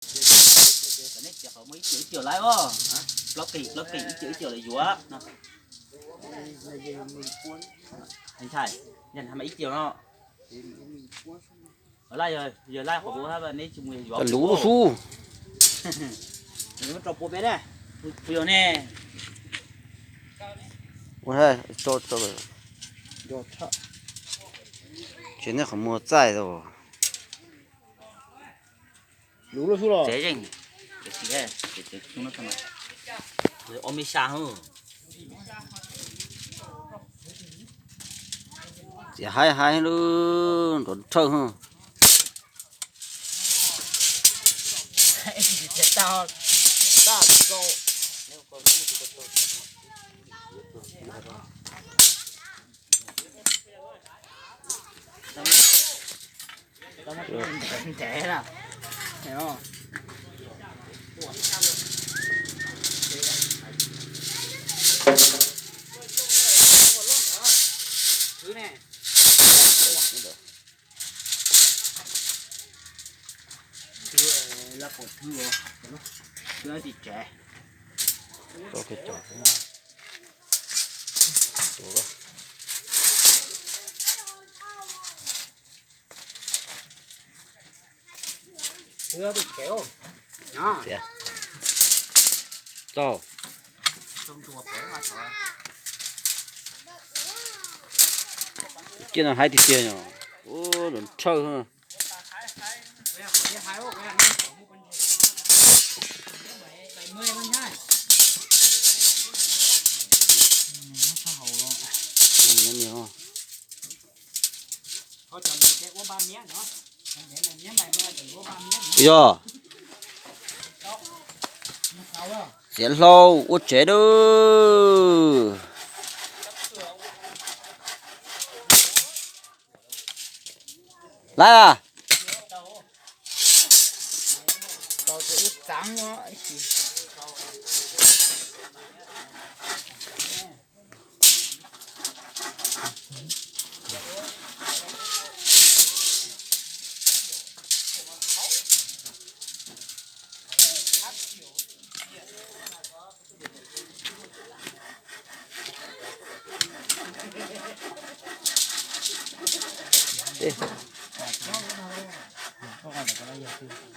Nej txiav qhov muaj ib tiam ib tiam lawm os. Plaub qis plaub qis ib tiam ib tiam lawm yuav no. Ntshai, ntshai mas ib tiam no. Laj yog laj qhov neb tsis mus yuav luv lub xub. Rau pua peb ne. Pus yog ne. Tsis nej qhov muag txaij tau. Txiav zeej, txiav xis, txiav xis, ob me xya hwj. Txiav haib haib lub nrov rhawj hwj. Tau. Kiag no haib tiag tiag no. Ua nrov rhawj. Yog. Txiav hlau ua tsev dawb. Lawm.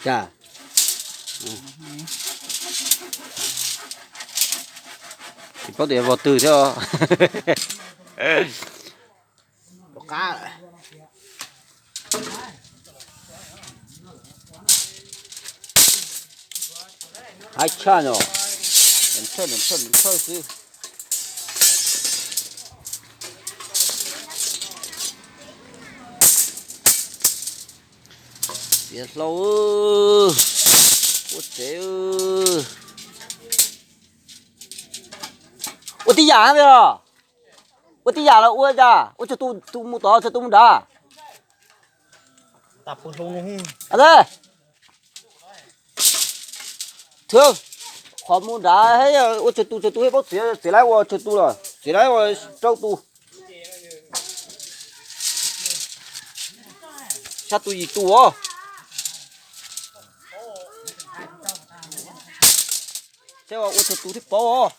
Cas tsis paub tias yog vog twg thiab. Haib tshaj no, nrov rhawj nrov rhawj nrov rhawj xwb. Txiav hlau, ua tsev. Ua tib yam os. Ua tib yam los ua cas ua tsawg tus mus tod tsawg tus mus nrad. Thwb, qhov mus nrad ua tsawg tus tsawg tus thiaj paub txiav, txiav lawv ua tsawg tus los txiav lawv ua rau tus. Xya tus yim tus os. Thiab ua tsawg tus thiaj paub os.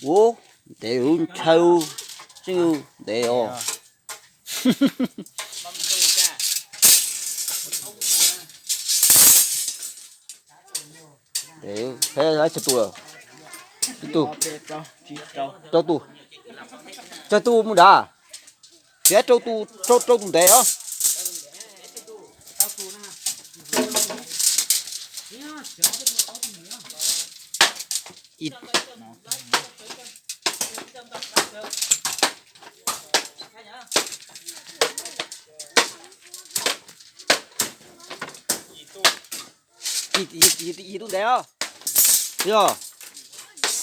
Ua ntev ua ntshaw tseeb ntev os. Peb tsawg tus lawm? Ib tug, rau tus, tsawg tus mus nrad? Txiav rau tus, rau rau tus ntev os. Yim tus ntev os. Yog,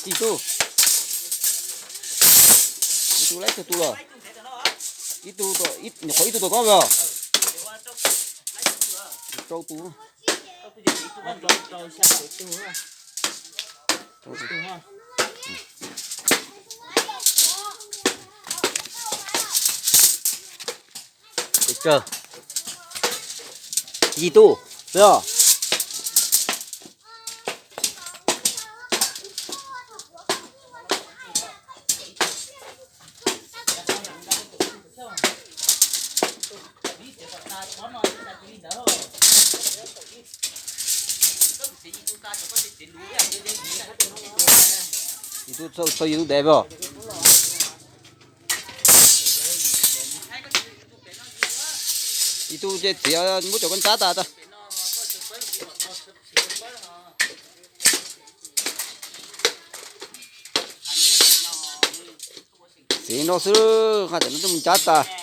yim tus, yim tus lawm, tsawg tus lawm? Ib tug, nyuam qhuav ib tug tom koob yog? Rau tus. Tsawg? Yim tus. Yog, ib tug txog yus tug dev pog. Ib tug ces txiav muab cov koj ntsab tas tas. Txiv no xwb, hais tias no twb mus ntsab tas.